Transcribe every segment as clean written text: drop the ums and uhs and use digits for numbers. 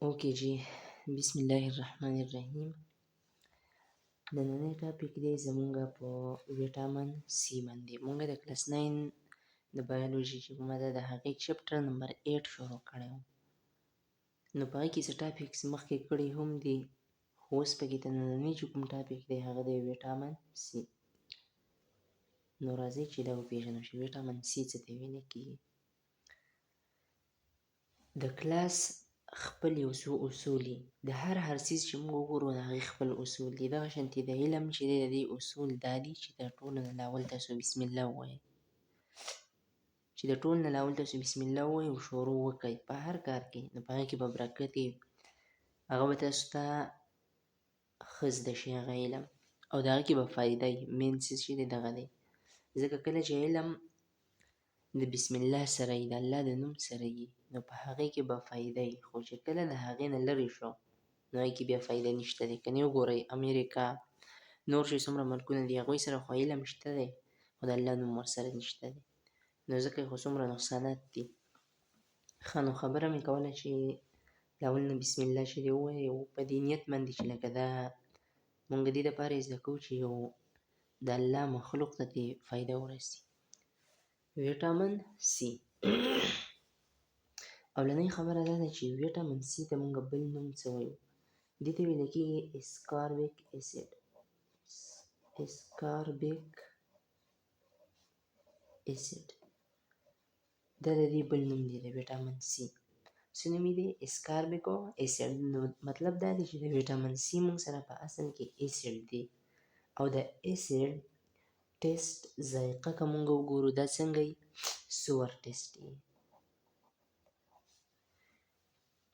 اوکې جی، بسم الله الرحمن الرحیم. نننی ټاپک دی زمونږ په ویټامن سی باندې. مونږ د کلاس 9 د بایولوژي چې کومه ده، د هغې چپټر نمبر 8 شروع کړی و، نو په هغې کې څه ټاپکس مخکې کړي هم دي، خو اوس پکې د نننی چې کوم ټاپک دی هغه دی ویټامن سی. نو راځئ چې دا وپېژنو چې ویټامن سی څه ته ویل کېږي. د کلاس خپل یو څو اصول دي. د هر هر څیز چې موږ وګورو، د هغې خپل اصول دي. دغه شانتې د علم چې دی، د دې اصول دا دي چې د ټولو نه اول تاسو بسم الله ووایئ، چې د ټولو نه اول تاسو بسم الله ووایئ او شروع وکړئ په هر کار کې، نو په هغې کې به برکت وي، هغه به تاسو ته ښه زده شي هغه علم، او د هغې کې به فایده وي. مین څیز چې دی دغه دی، ځکه کله چې علم د بسم الله سره وي، د الله د نوم سره وي، نو په هغې کې به فایده وي، خو چې کله د هغې نه لرې شو، نو هغې کې بیا فایده نشته دی. که نه وګورئ امریکا، نور چې څومره ملکونه دي، هغوی سره خو علم شته دی، خو د الله نوم ورسره نشته دی، نو ځکه خو څومره نقصانات دي. ښه، نو خبره مې کوله چې د اول نه بسم الله چې دی ووایي، او په دې نیت باندې چې لکه دا مونږ دې دپاره یې زده کوو چې یو د الله مخلوق ته دې فایده ورسي. ویټامن سی، اولنۍ خبره دا ده چې ویټامن سی ته مونږ بل نوم څه وایو؟ دې ته ویل کېږي اسکاربیک اسید. اسکاربیک اسید دا د دې بل نوم دی. د ویټامن سی څه نوم دی؟ اسکاربیکو اسید. نو مطلب دا دی چې د ویټامن سی مونږ سره په اصل کې اسید دی، او د اسید ټیسټ ذایقه که مونږ وګورو دا څنګه وي؟ sour taste وي،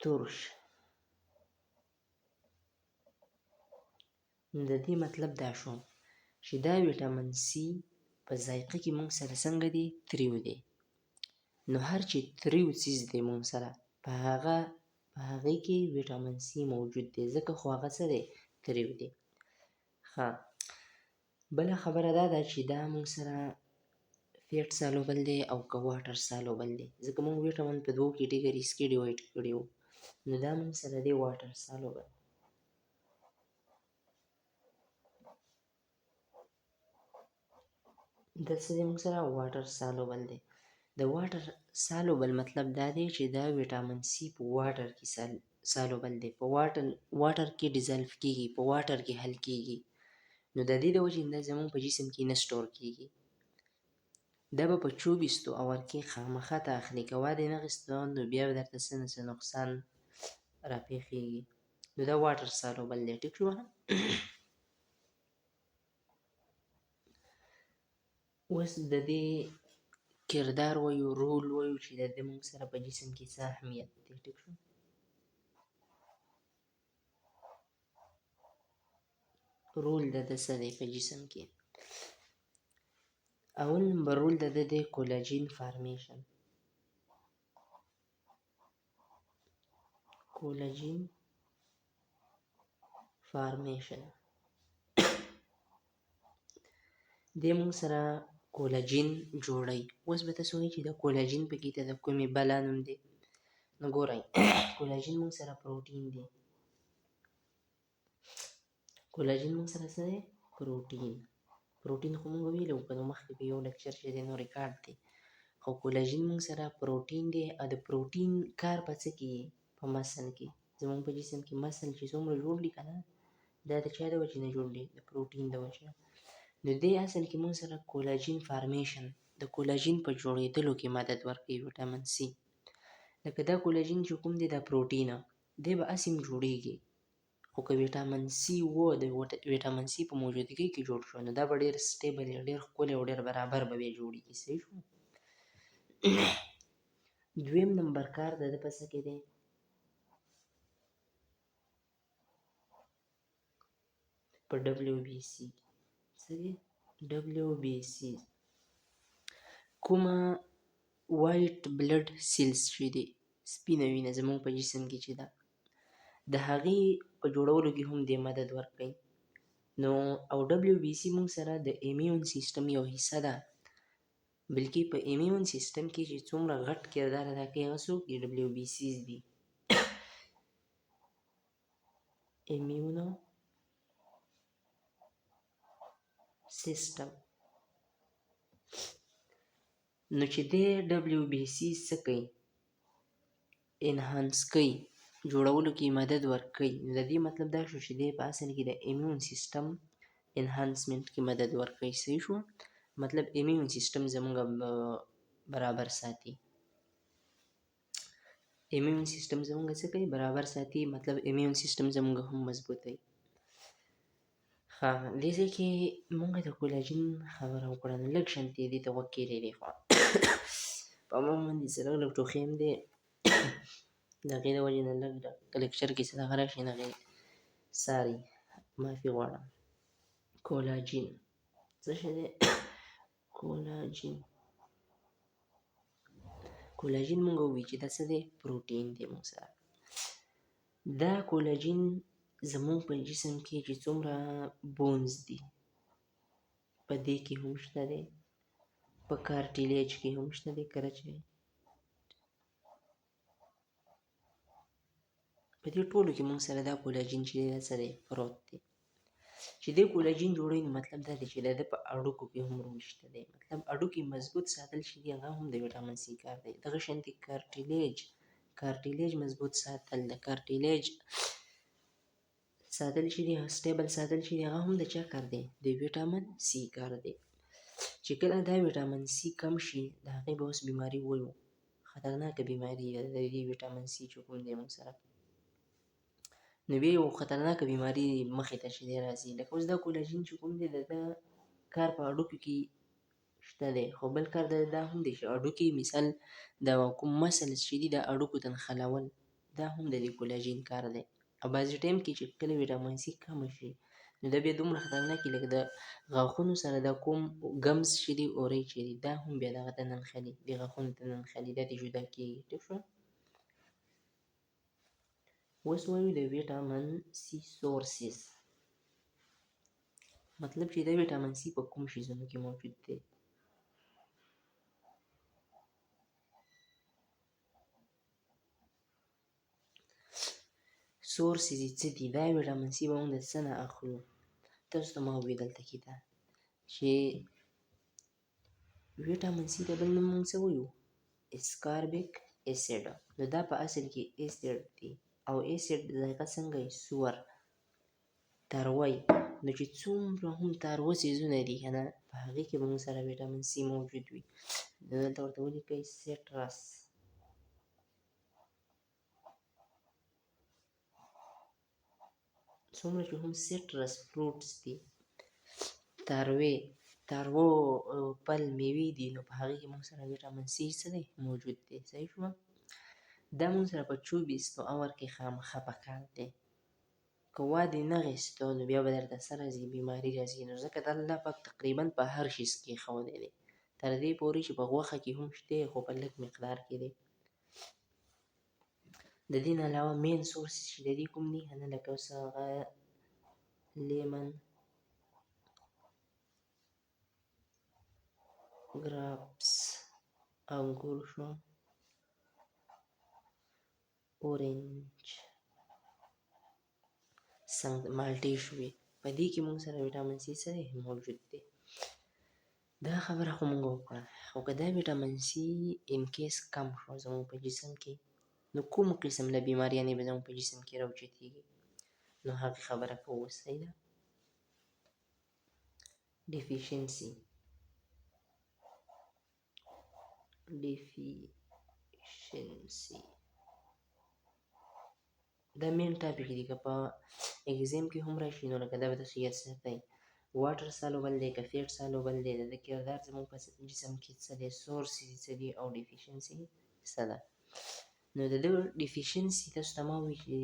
ترش. نو د دې مطلب دا شو چې دا ویټامن سی په ذایقه کې مونږ سره څنګه دی؟ تریو دی. نو هر چې تریو څیز دی مونږ سره، په هغې کې ویټامن سی موجود دی، ځکه خو هغه څه دی؟ تریو دی. ښه، بله خبره دا ده چې دا مونږ سره fat soluble دی او که water soluble دی؟ ځکه مونږ ویټامن په دوو categories کې divide کړي وو. نو دا مونږ سره دی water soluble. دا څه دی مونږ سره؟ water soluble دی. د water soluble مطلب دا دی چې دا ویټامن سی په water کې soluble دی، په water کې dissolve کیږي، په water کې حل کیږي. نو د دې د وجې نه زمونږ په جسم کې نه store کیږي. دا به په 24 hour کې خامخا ته اخلي، که وا دې نه اخیسته نو بیا به درته څه نه څه نقصان راپېښېږي. نو دا water soluble دی، ټیک شوه؟ اوس د دې کردار وایو، رول وایو چې د دې موږ سره په جسم کې څه اهمیت دی، ټیک شو؟ رول د ده څه دی په جسم کې؟ اول نمبر رول د ده دی collagen formation. Collagen formation، دی موږ سره کولاجین جوړوي. اوس به تاسو وایئ چې د کولاجین پکې ته د کومې بلا نوم دی؟ نو ګورئ، کولاجین موږ سره پروټین دی. کولاجین موږ سره څه دی؟ پروټین. پروټین خو موږ ویلي وو که نو مخکې په یو لیکچر چې دی، نو ریکارډ دی. خو کولاجین موږ سره پروټین دی، او د پروټین کار په څه کې؟ په muscle کې. زموږ په جسم کې muscle چې څومره جوړ دي که نه، دا د چا د وجې نه جوړ دي؟ د پروټین د وجې نه. نو دې اصل کې موږ سره collagen formation، د کولاجین په جوړېدلو کې مدد ورکوي ویټامن سی. لکه دا کولاجین چې کوم دی، دا پروټین دی به هسې هم جوړېږي، خو که ویټامن سی و، د ویټامن سی په موجودګۍ کې جوړ شو، نو دا به ډېر stable، ډېر ښکلی او ډېر برابر به بیا جوړېږي. صحیح شو؟ دویم نمبر کار د ده په څه کې دی؟ په WBC. څه دی WBC؟ کومه white blood cells چې دی، سپینه وینه زموږ په جسم کې چې ده، د هغې په جوړولو کې هم دی مدد ورکوي. نو او WBC موږ سره د immune system یو حصه ده، بلکې په immune system کې چې څومره غټ کردار ادا کوي هغه څوک دي؟ WBCs دي. Immune system. نو چې دی ډبلیو بي سي څه کوي؟ enhance کوي، جوړولو کې مدد ورکوي. نو د دې مطلب دا شو چې دی په اصل کې د immune system enhancement کې مدد ورکوي. صحیح شو؟ مطلب immune system زموږ برابر ساتي. Immune system زموږ څه کوي؟ برابر ساتي، مطلب immune system زموږ هم مضبوطوي. ښه، دې ځای کې مونږ د کولاجین خبره وکړه، نو لږ شانتې دې ته غوږ کېږدئ. دې خوا په ما باندې څه لږ لږ ټوخی هم دی، د هغې د وجې نه لږ lecture کې څه دغه راشي، نو هغې sorry، معافي غواړم. کولاجین څه شی دی؟ کولاجین، کولاجین مونږ وویل چې دا څه دی؟ پروټین دی. مونږ سره دا کولاجین زموږ په جسم کې چې څومره bones دي، په دې کې هم شته دی، په cartilage کې هم شته دی. کله چې په دې ټولو کې مونږ سره دا کولاجین چې دی، دا څه دی؟ پروت دی. چې دې کولاجین جوړوي، نو مطلب دا دی چې د ده په هډوکو کې هم رول شته دی. مطلب هډوکي مضبوط ساتل چې دي، هغه هم د ویټامین سي کار دی. دغه شانتې cartilage، cartilage مضبوط ساتل، د cartilage ساتل چې دي، stable ساتل چې دي، هغه هم د چا کار دی؟ د ویټامین سي کار دی. چې کله دا ویټامین سي کم شي، د هغې به اوس بیماري وایو، خطرناکه بیماري ده. د دې ویټامین سي چې کوم دی موږ سره، نو بیا یو خطرناکه بیماري مخې ته چې دی راځي. لکه اوس دا کولاجین چې کوم دی، د ده کار په هډوکو کې شته دی، خو بل کار د دا هم دی چې هډوکي، مثال د کوم muscles چې دي، د هډوکو ته نښلول، دا هم د دې کولاجین کار دی. او بعضې ټایم کې چې کله ویټامین سي کمه شي، نو دا بیا دومره خطرناک وي، لکه د غاښونو سره دا کوم gums چې دي، اورۍ چې دي، دا هم بیا دغه ته نه نښلي، د غاښونو ته نه نښلي، دا ترې جدا کېږي. ټیک شو؟ اوس وایو د vitamin C sources، مطلب چې دا ویټامین سي په کوم شیزونو کې موجود دی. Sources یې څه دي؟ دا ویټامین سي به موږ د څه نه اخلو؟ تاسو ته ما وویل دلته کې ده چې ویټامین سي د بل نوم موږ څه وایو؟ Ascorbic acid. نو دا په اصل کې اسید دی، او اسید ذایقه څنګه وي؟ Sour، تروی. نو چې څومره هم تروه څیزونه دي که نه، په هغې کې به موږ سره ویټامین سي موجود وي. نو دلته ورته ولیکئ citrus، څومره چې هم citrus fruits دي، تروې، تروه پل میوې دي، نو په هغې کې موږ سره ویټامین سي څه دی؟ موجود دی. صحیح شوه؟ دا موږ سره په 24 hour کې خامخا پکار دی. که وا دې نه غیستو، نو بیا به درته څه راځي؟ بیماري راځي. نو ځکه دا الله پاک تقریبا په هر شیز کې ښودی دی، تر دې پورې چې په غوښه کې هم شته، خو په لږ مقدار کې دی. د دې نه علاوه main source چې د دې کوم دي که نه، لکه اوس هغه lemon، grapes، انګور شو، orange، څنګه مالټې شوې، په دې کې موږ سره ویټامین سي څه دی؟ موجود دی. دا خبره خو موږ وکړه، خو که دا vitamin C in case کم شو زموږ په جسم کې، نو کوم قسم له بیماریانې به زموږ په جسم کې راوچتېږي؟ نو هغې خبره کوو. صحیح ده؟ Deficiency، deficiency، دا main topic دی. که په exam کې هم راشي، نو لکه دا به تاسو یاد ساتئ. Water soluble دی که fat soluble دی؟ د ده کردار زموږ په جسم کې څه دی؟ Source یې څه دی؟ او deficiency څه ده؟ نو د ده deficiency تاسو ته ما وویل چې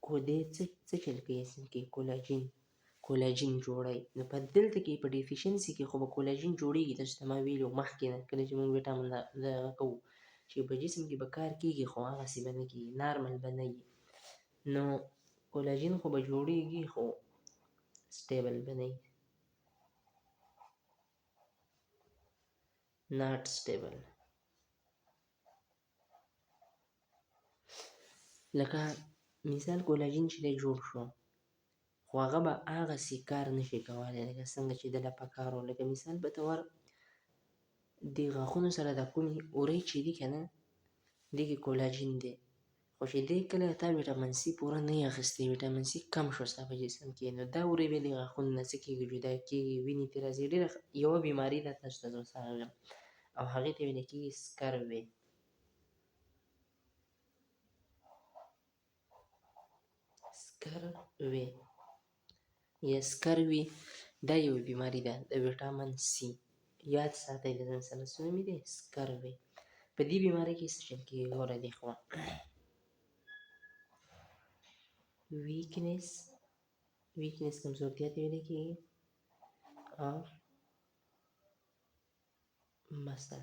کو دی څه چل کوي اصل کې؟ کولاجین، کولاجین جوړوي. نو په دلته کې په deficiency کې خو به کولاجین جوړیږي. تاسو ته ما ویلي وو مخکې نه، کله چې موږ ویټامین دغه کوو، چې په جسم کې به کار کیږي، خو هغسې به نه کیږي، normal به نه وي. نو کولاجین خو به جوړیږي، خو stable به نه وي، not stable. لکه مثال کولاجین چې دی جوړ شو، خو هغه به هغسې کار نشي کولی لکه څنګه چې ده له پکار و. لکه مثال په طور د غاښونو سره دا کومې اورۍ چې دي که نه، دې کې کولاجین دی، خو چې دی کله تا ویټامین سي پوره نه یې اخیستی، ویټامین سي کم شو ستا په جسم کې، نو دا اورۍ بیا د غاښونو نه څه کېږي؟ جدا کېږي، وینې ترې راځي. ډېره یوه بیماري ده، تاسو ته زه اوس هغه وایم، او هغې ته ویل کېږي سکروي. سکروي یا سکروي دا یوه بیماري ده د ویټامین سي، یاد ساتئ د ځان سره. څه نوم دی؟ سکروي. په دې بیمارۍ کې څه چل کېږي؟ ګوره دې خوا ویکنس، ویکنس کمزورتیا ته ویل کېږي، اف مسل،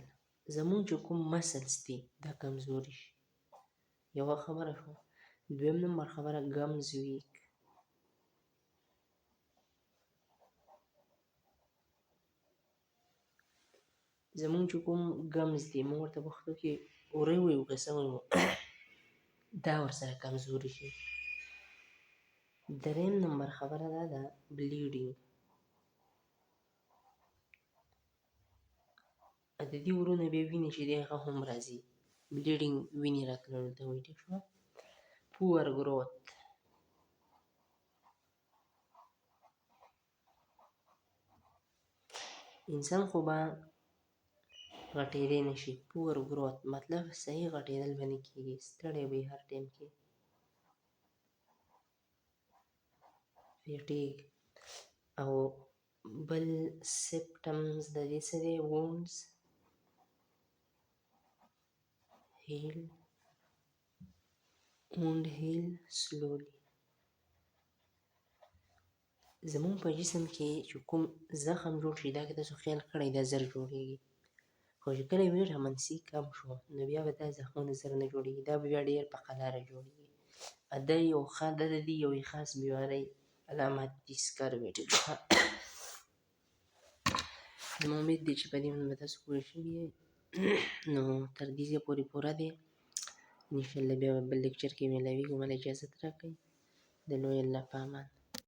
زمونږ چې کوم مسلس دي دا کمزوري شي، یوه خبره شوه. دویم نمبر خبره ګمز ویک، زمونږ چې کوم ګمز دي، موږ ورته پښتو کې اورۍ وایو که څه وایو، دا ورسره کمزوري شي. دریم نمبر خبره دا ده بلیډینګ، د دې ورونه بیا وینې چې دی هغه هم راځي، بلیډینګ وینې راتللو ته وایي. ټیک شوه. پوور ګروت، انسان خو به غټېدی نه شي، پوور ګروت مطلب صحیح غټېدل به نه کېږي، ستړی به وي هر ټایم کې، فیټیګ. او بل سیمپټمز د دې څه دی؟ وونډز هیل، وونډ هیل سلولي. زمونږ په جسم کې چې کوم زخم جوړ شي، دا که تاسو خیال کړی دا زر جوړېږي، خو چې کله ویټامین سي کم شو نو بیا به دا زخمونه زر نه جوړېږي، دا به بیا ډېر په قلاره جوړېږي. دا یو ښه، دا د دې یوې خاص بیمارۍ علامات دي، سکروي. ټیک شوه. زما امید دی چې په دې باندې به تاسو پوه شوي یئ. نو تر دې ځایه پورې پوره دی، انشاءالله بیا به بل لیکچر کې میلاویږو. ماله اجازت راکړئ، د لوی الله په امان.